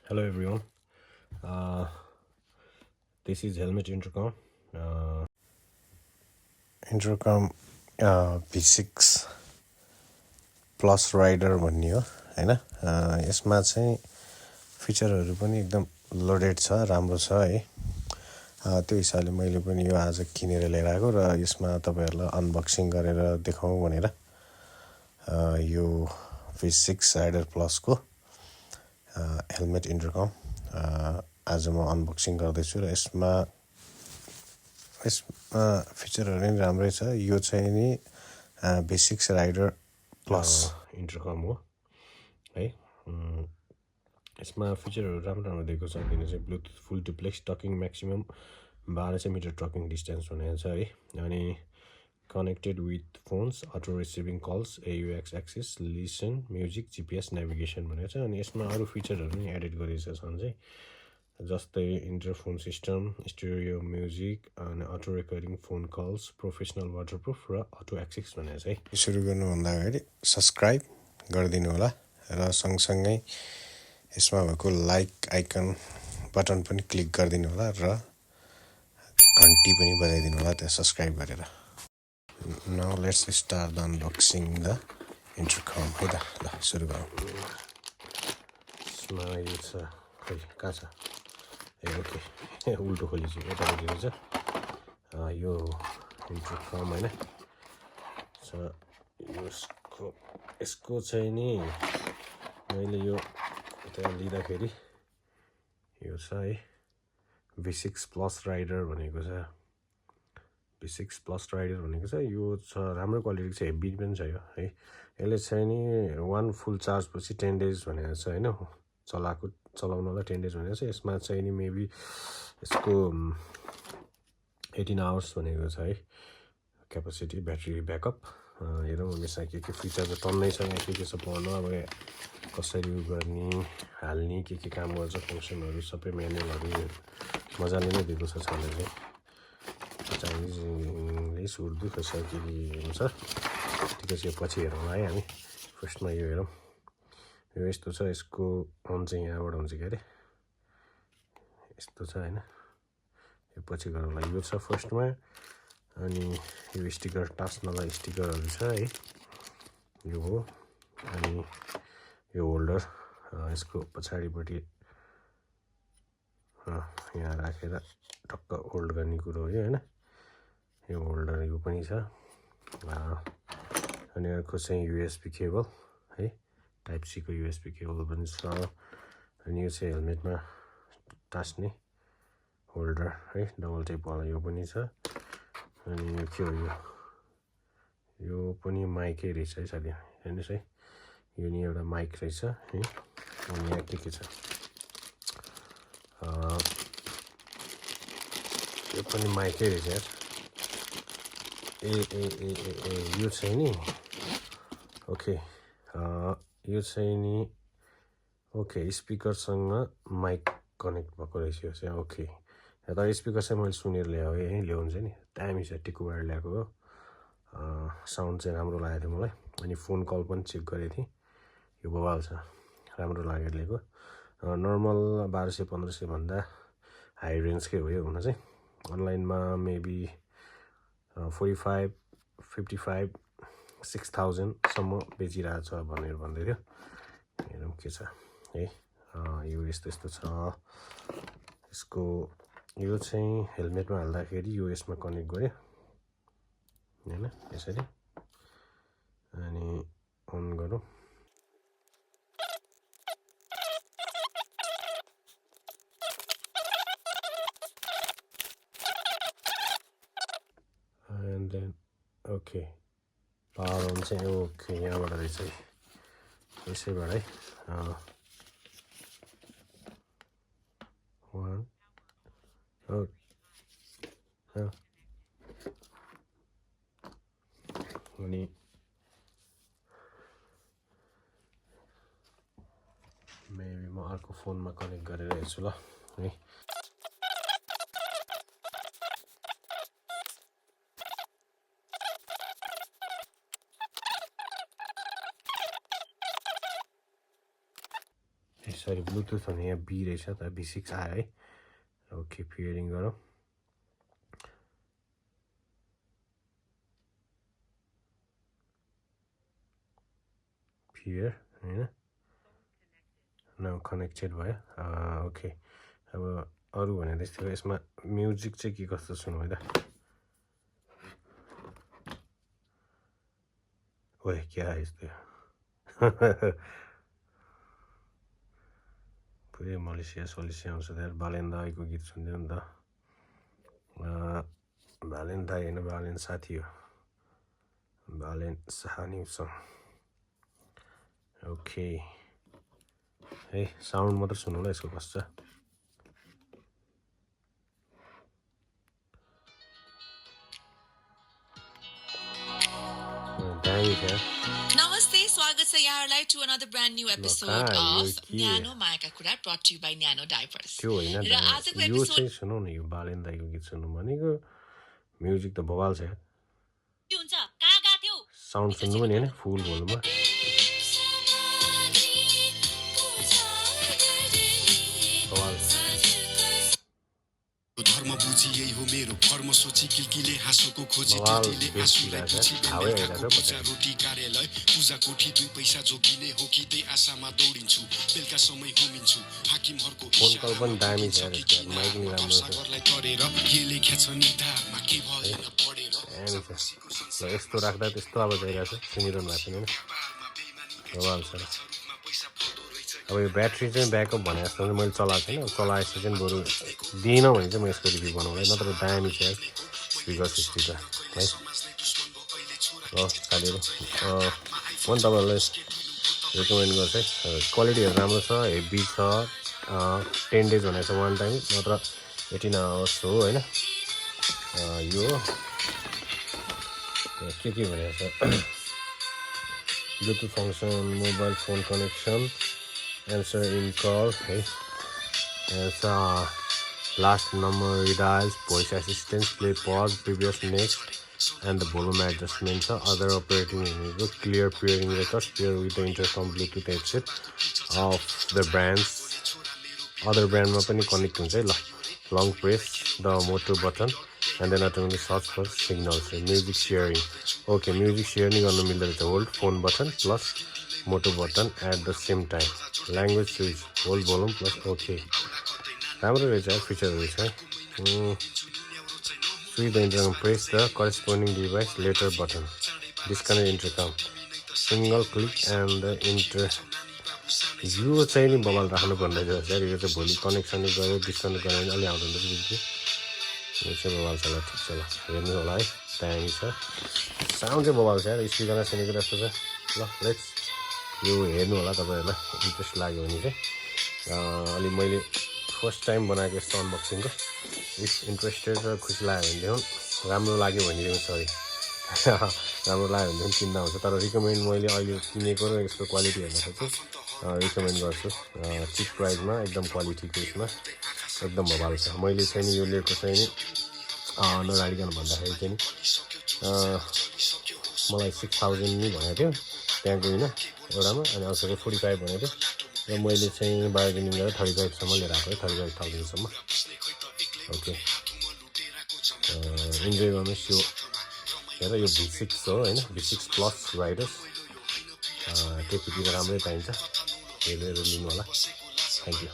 Hello everyone. Uh, this is Helmet Intercom. Intercom V6 plus rider भन्ने हो हैन। यसमा चाहिँ फिचरहरू पनि एकदम लोडेड छ, राम्रो छ है। त्यो हिसाबले मैले पनि यो आज किनेर लिएर आएको र यसमा तपाईहरुलाई अनबक्सिङ गरेर देखाउँ भनेर यो V6 राइडर प्लस को हेलमेट इन्टरकम आज म अनबक्सिङ गर्दैछु र यसमा फिचरहरू पनि राम्रै छ। यो चाहिँ नि V6 राइडर प्लस इन्टरकम हो है। यसमा फिचरहरू राम्रो दिएको छ, किन चाहिँ Bluetooth full duplex talking maximum 1200 metre talking distance भनेको छ है। अनि connected with phones, auto receiving calls, AUX access, listen, music, GPS navigation भनेको छ। अनि यसमा अरू फिचरहरू पनि एडेड गरिएको छ चाहिँ, जस्तै इन्टरफोन सिस्टम, स्टेरियो म्युजिक, अनि auto recording phone calls, professional waterproof र अटो एक्सेस भनेको छ है। सुरु गर्नुभन्दा अगाडि सब्सक्राइब गरिदिनु होला र सँगसँगै यसमा भएको लाइक आइकन बटन पनि क्लिक गरिदिनु होला र घन्टी पनि बजाइदिनु होला त्यहाँ सब्सक्राइब गरेर। Now let's start the unboxing the intercom है त। ल सुरु गरौँ। यसमा यो छ, खै कहाँ छ? ओके, उल्टो खोलिछु, यतापट्टि रहेछ। यो इन्टरकम हैन। यसको चाहिँ नि मैले यो त्यहाँ लिँदाखेरि यो छ है, V6 प्लस राइडर भनेको छ। V6 प्लस राइडर भनेको छ, यो छ राम्रो क्वालिटीको छ, हेभी पनि छ यो है। यसले चाहिँ नि 1 फुल चार्ज पछि 10 डेज भनेको छ हैन, चलाउनलाई 10 डेज भनेको छ। यसमा चाहिँ नि मेबी यसको 18 आवर्स भनेको छ है क्यापासिटी, ब्याट्री ब्याकअप। हेरौँ यसमा के फिचर त टन्नै छ, यहाँ के छ पढ्नु, अब कसरी उ गर्ने, हाल्ने, के काम गर्छ, फङ्सनहरू सबै म्यानुअलहरू मजाले नै दिएको छ छँदै चाहिँ। चाइनिज, इङ्ग्लिस, उर्दू कसरी के हुन्छ ठिकै छ। यो पछि हेरौँ है हामी। फर्स्टमा यो हेरौँ, यो यस्तो छ। यसको अन चाहिँ यहाँबाट हुन्छ के अरे, यस्तो छ हैन। यो पछि गरौँला। यो छ फर्स्टमा। अनि यो स्टिकर टास्नलाई स्टिकरहरू छ है, यो हो। अनि यो होल्डर, यसको पछाडिपट्टि यहाँ राखेर टक्क होल्ड गर्ने कुरो हो यो हैन। यो होल्डर यो पनि छ। अनि अर्को चाहिँ USB केबल है, टाइप सी को USB केबल पनि छ। अनि यो चाहिँ हेलमेटमा टास्ने होल्डर है, डबल टेपवाला यो पनि छ। अनि यो के हो, यो पनि माइकै रहेछ है साथी, हेर्नुहोस् है। यो नि एउटा माइक रहेछ है। अनि यहाँ के छ, यो पनि माइकै रहेछ यार। यो चाहिँ नि ओके, यो चाहिँ नि ओके, स्पिकरसँग माइक कनेक्ट भएको रहेछ यो चाहिँ। ओके, तर स्पिकर चाहिँ मैले सुनेर ल्याएको यहीँ ल्याउँछ नि, दामी छ, टिकुबाट ल्याएको हो। साउन्ड चाहिँ राम्रो लागेको थियो मलाई। अनि फोन कल पनि चेक गरेको थिएँ, यो बवाल छ, राम्रो लागेर ल्याएको। नर्मल 1200-1500 भन्दा हाई रेन्जकै हो यो हुन चाहिँ। अनलाइनमा मेबी 45, 55, 6000 सम्म बेचिरहेको छ भनेर भन्दै थियो। हेरौँ के छ है। यो यस्तो छ। यसको यो चाहिँ हेलमेटमा हाल्दाखेरि यो यसमा कनेक्ट गर्यो हैन, यसरी। अनि अन गरौँ। And then okay, power on चाहिँ ओके यहाँबाट रहेछ है, यसैबाट है। 1 अनि मेबी म अर्को फोनमा कनेक्ट गरेर हेर्छु ल है। सरी ब्लुटुथ भने यहाँ बी रहेछ त B6 आयो है ओके पेयरिङ गरौँ पेयर हैन नाउ कनेक्टेड भयो ओके अब अरु भने त्यस्तो यसमा म्युजिक चाहिँ के कस्तो सुनौ है त ओए क्या है यस्तो पुरै मलेसिया आउँछ त्यहाँ बालेन्दाईको गीत सुन्दियो नि त बालेन्दाई हैन बालेन साथी हो बालेन सानी सङ ओके है साउन्ड मात्र सुनौ ल यसको कस्तो Namaste, स्वागत छ यहाँहरुलाई to another brand new episode of न्यानो मायाका कुरा brought to you by न्यानो डाइपर्स त्यो हैन र आजको एपिसोड यो चाहिँ सुनौ न यो बालेन्दाईको गीत सुन्नु भनेको म्युजिक त बवाल छ यार के हुन्छ कहाँ गाथ्यौ साउन्ड सुन्नु पनि हैन फुल भोल्युममा धर्म बुझी यही हो मेरो कर्म सोची किलकिले हाँसोको खोजी टिटीले आँसुलाई पछि पूजा रोटी कार्यालय पूजा कोठी 2 पैसा जोगिने हो कि त्यही आशामा दौडिन्छु बेलुका समय घुमिन्छु हाकिमहरुको फोन कल पनि दामी छ माइक नि राम्रो छ सागरलाई तरेर के लेख्या छ निधारमा के भएन पढेर ल यस्तो राख्दा त्यस्तो आवाज आइरहेछ सुनिरहनु भएको छैन बवाल छ अब यो ब्याट्री चाहिँ ब्याकअप भने जस्तो मैले चलाएको छैन चलाएपछि चाहिँ बरु दिइनँ भने चाहिँ म यसको रिभ्यू बनाउँला नत्र दामी छ स्पिकर है साथीहरू म पनि तपाईँहरूलाई रेकमेन्ड गर्छु है क्वालिटीहरू राम्रो छ हेभी छ 10 डेज भनेको छ वान टाइम नत्र 18 आवर्स हो होइन यो के भनेको छ Bluetooth function mobile phone connection answer in call hey last number redials voice assistance play pause previous next and the volume adjustment other operating with clear pairing records pair with the intercom bluetooth headset of the brands other brand ma pani connect huncha la long press the motor button and then automatically search for signals music sharing okay music sharing garnu milda rahecha hold phone button plus motor button at the same time language switch hold volume plus okay राम्रो रहेछ feature रहेछ switch the intercom press the corresponding device later button disconnect intercom single click and the यो चाहिँ नि बवाल राख्नु पर्ने रहेछ यार यो चाहिँ भोलि कनेक्सन गयो डिस्कनेक्ट गरे भने अलि आउँदैन बिल्कुल यो चाहिँ बवाल छ ल ठिक छ ल हेर्नु होला है दामी छ साउन्ड चाहिँ बवाल छ यार स्पिकरमा सुनेको जस्तो छ ल लेट्स यो हेर्नु होला तपाईहरुलाई इन्ट्रेस्ट लाग्यो भने चाहिँ अलि मैले फर्स्ट टाइम बनाएको यस्तो अनबक्सिङको इफ इन्ट्रेस्टेड र खुसी लाग्यो भने देखुन राम्रो लाग्यो भने सरी राम्रो लाग्यो भने किन्दा हुन्छ तर रिकमेन्ड मैले अहिले किनेको र यसको क्वालिटी हेर्दाखेरि चाहिँ रिकमेन्ड गर्छु चिप प्राइसमा एकदम क्वालिटीको यसमा एकदम बवाल छ मैले चाहिँ नि यो लिएको चाहिँ नि नगाडिकन भन्दाखेरि चाहिँ नि मलाई 6000 नि भनेको थियो त्यहाँ गइन एउटामा अनि अर्को 45 भनेको थियो र मैले चाहिँ बार्गेनिङ गरेर 35 सम्म लिएर आएको 35000 सम्म ओके इन्जोय गर्नुहोस् यो हेर यो V6 हो हैन V6 प्लस राइडर्स टेपिटी राम्रै पाइन्छ हेरेर लिनु होला थ्यांक यू